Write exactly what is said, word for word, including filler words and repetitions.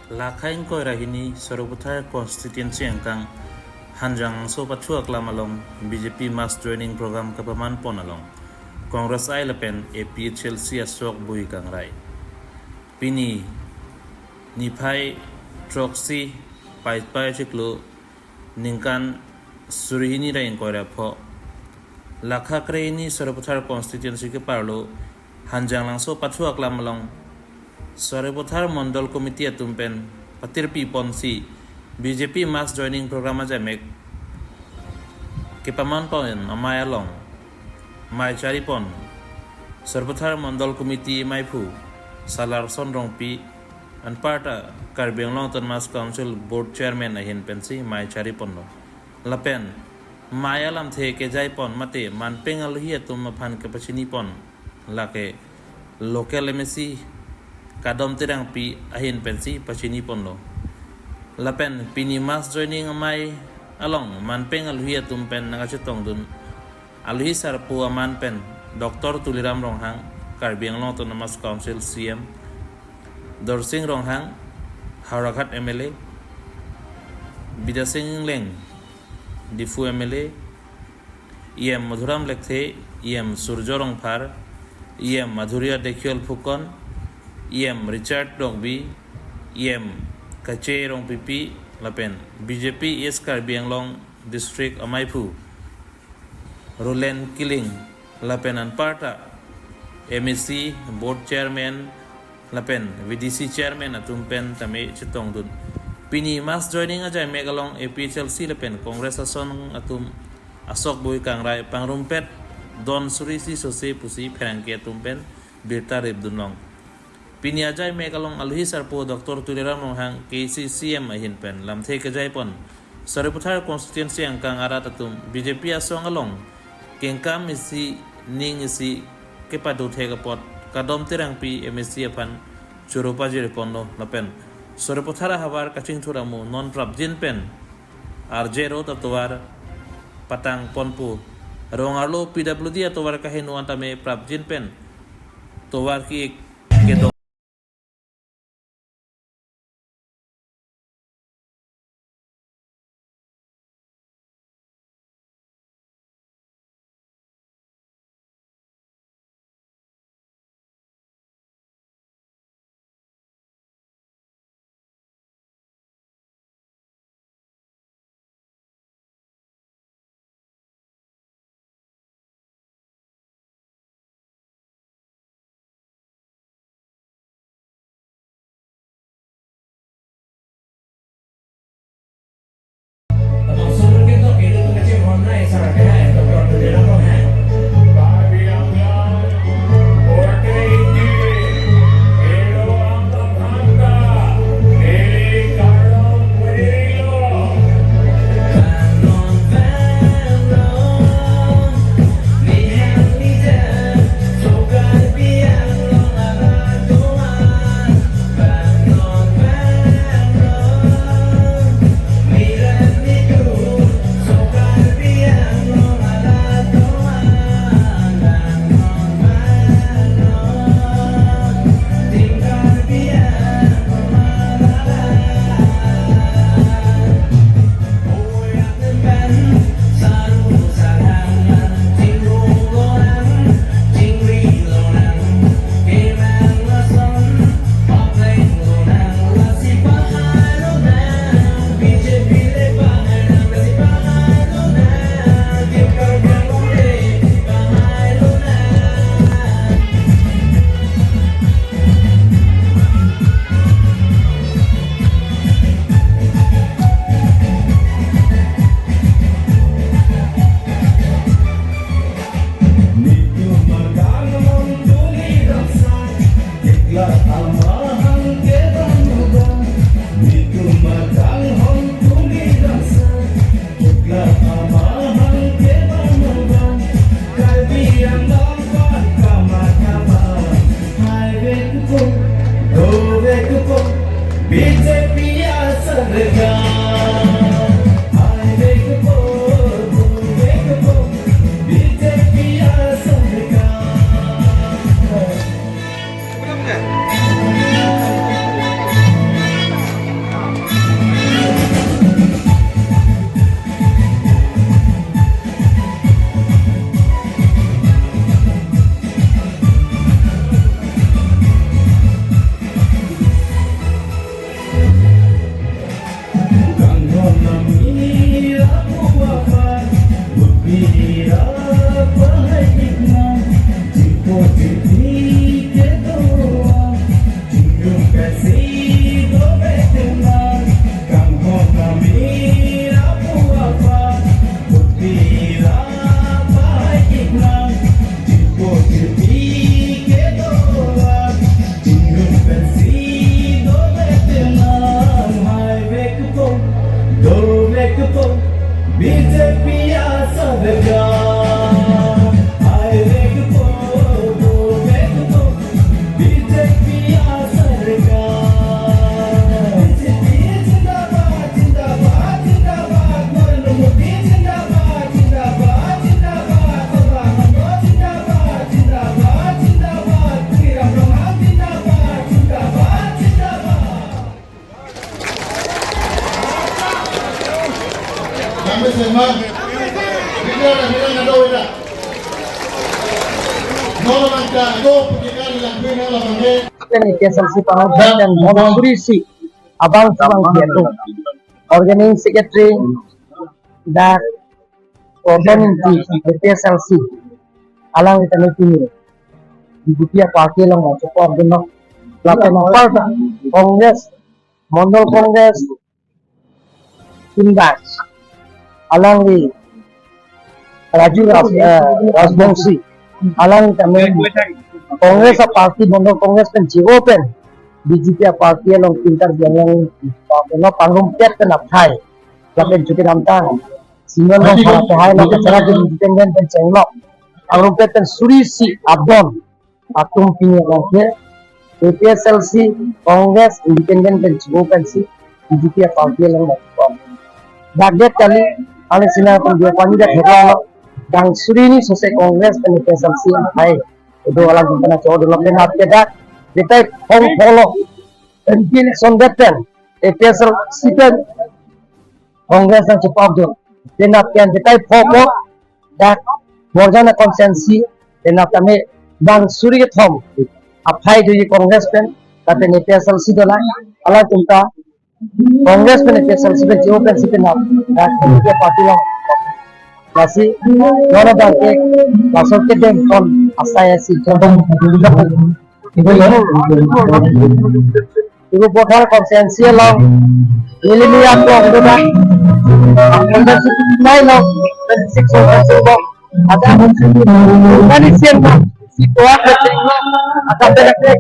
Lakha ingkoi ra hini Sarupathar constituency angkang Hanjanglangso Pathu Aklam along B J P mass joining program kapaman pon along Congress I lapen A P H L C asok bui kangrai. Pini niphai throksi Paitpai chiklo ningkan suri hini ra ingkoi ra pho, Lakha kre hini Sarupathar constituency keparlo Hanjanglangso Pathu Aklam along Sarupathar Mondol Committee atum pen patirpi ponsi B J P mass joining program ajaimek kepaman pon amei along mei chari pon Sarupathar Mondol Committee meiphu Salarson Rongpi anparta Karbi Anglong Autonomous Council Board Chairman ahin pensi mei chari ponlo. Lapen mei alamthe kejai pon mate manpeng alohi atum aphan kepachini pon lake local M A C Kadom Terangpi ahin pensi pachini ponlo. Lapen pini mass joining amei along manpeng alohi atum pen nangkachetongdun alohi sarpo aman pen Doctor Tuliram Ronghang, Karbi Anglong Autonomous Council C E M, Dorsing Ronghang, Howraghat M L A, Bidya Sing Engleng, Diphu M L A, E M Madhuram Lekthe, E M Surjo Rongphar, E M Madhurya Dekial Phukan, E M Richard Rongbi, E M Kache Rongpipi, lapen B J P East Karbi Anglong District ameiphu Roland Killing, lapen anparta M A C, Board Chairman, lapen V D C Chairman atum pen tame chetongdun. Pini mass joining ajaimek along A P H L C lapen Congress asong atum asok bui kangrai pangrumpet don suri isi sose pusi pherangke atum pen birta ripdunlong. Pini ajaimek along alohi sarpo Doctor Tuliram Ronghang K C C M ahin pen lamthe kejai pon Sarupathar constituency angkang arat atum B J P asong along kengkam isi ning isi kepado thek apot Kadom Terangpi M A C aphan choro pajir ponlo lapen Sarupathar ahavar kachingthur amo non prapjin pen R J Road atovar patang ponpo, rong arlo P W D atovar kaheno an tame prapjin pen tovar ki-ik kedo. BJP या सरकार, आए देखो, वो देखो, बीजेपी या सरकार। बीजेपी जिंदाबाद, जिंदाबाद, जिंदाबाद, नरेंद्र मोदी जिंदाबाद, जिंदाबाद, जिंदाबाद, प्रधानमंत्री जिंदाबाद, जिंदाबाद, जिंदाबाद, तुकाराम ब्रह्मा जिंदाबाद, जिंदाबाद, जिंदाबाद। Kami semua, kita dah bilang ada orang. Nono mangka, do, kita bilang, bilang, bilang, bilang. Pen A P H L C parang pen mon suri isi abang abang dia tu. Organizing secretary dak Korban Ingti A P H L C alangli ta nangpini B J P a party along nangchepok dun lo. Lapen apar ta Congress, Mondol Congress, Inbas, alangli Raju Ras-, eh, Rajbongsi, alangli ta nang Congress a party, Mondol Congress pen chivo pen B J P a party along pintar biang yang pangrumpet pen aphai. Lapen chuti namtang Simeon Rongphar aphai lo kachara ke independent pen chenglok. Pangrumpet pen suri isi adon atum pini abang ke A P H L C, Congress, independent pen chivo pensi B J P a party along nangkok. Dak det kali, alangli sina pen dia pani dak headline lo. Bang suri ni sose Congress pen A P H L C aphai. Itu alam kita na chodo lo pen ap ke dak. Kita hong polo. M P election det pen A P H L C pen Congress nangchepok dun. Penap pen kitai phopo dak Borjan a constituency penap tame bang suri kethom aphai doji Congress pen, lapen A P H L C dolang, alangtum ta Congress pen A P H L C pen chivo pensi penap dak India party along. Lasi nono abang ke laso kedeng kon asai asi kedeng. Ibu Bothar constituency along, neli mi akrong do dak. Constituency nai lo, twenty-six constituency bo. Ada, tadi siang dah, si kuat betul. Ada berak dek.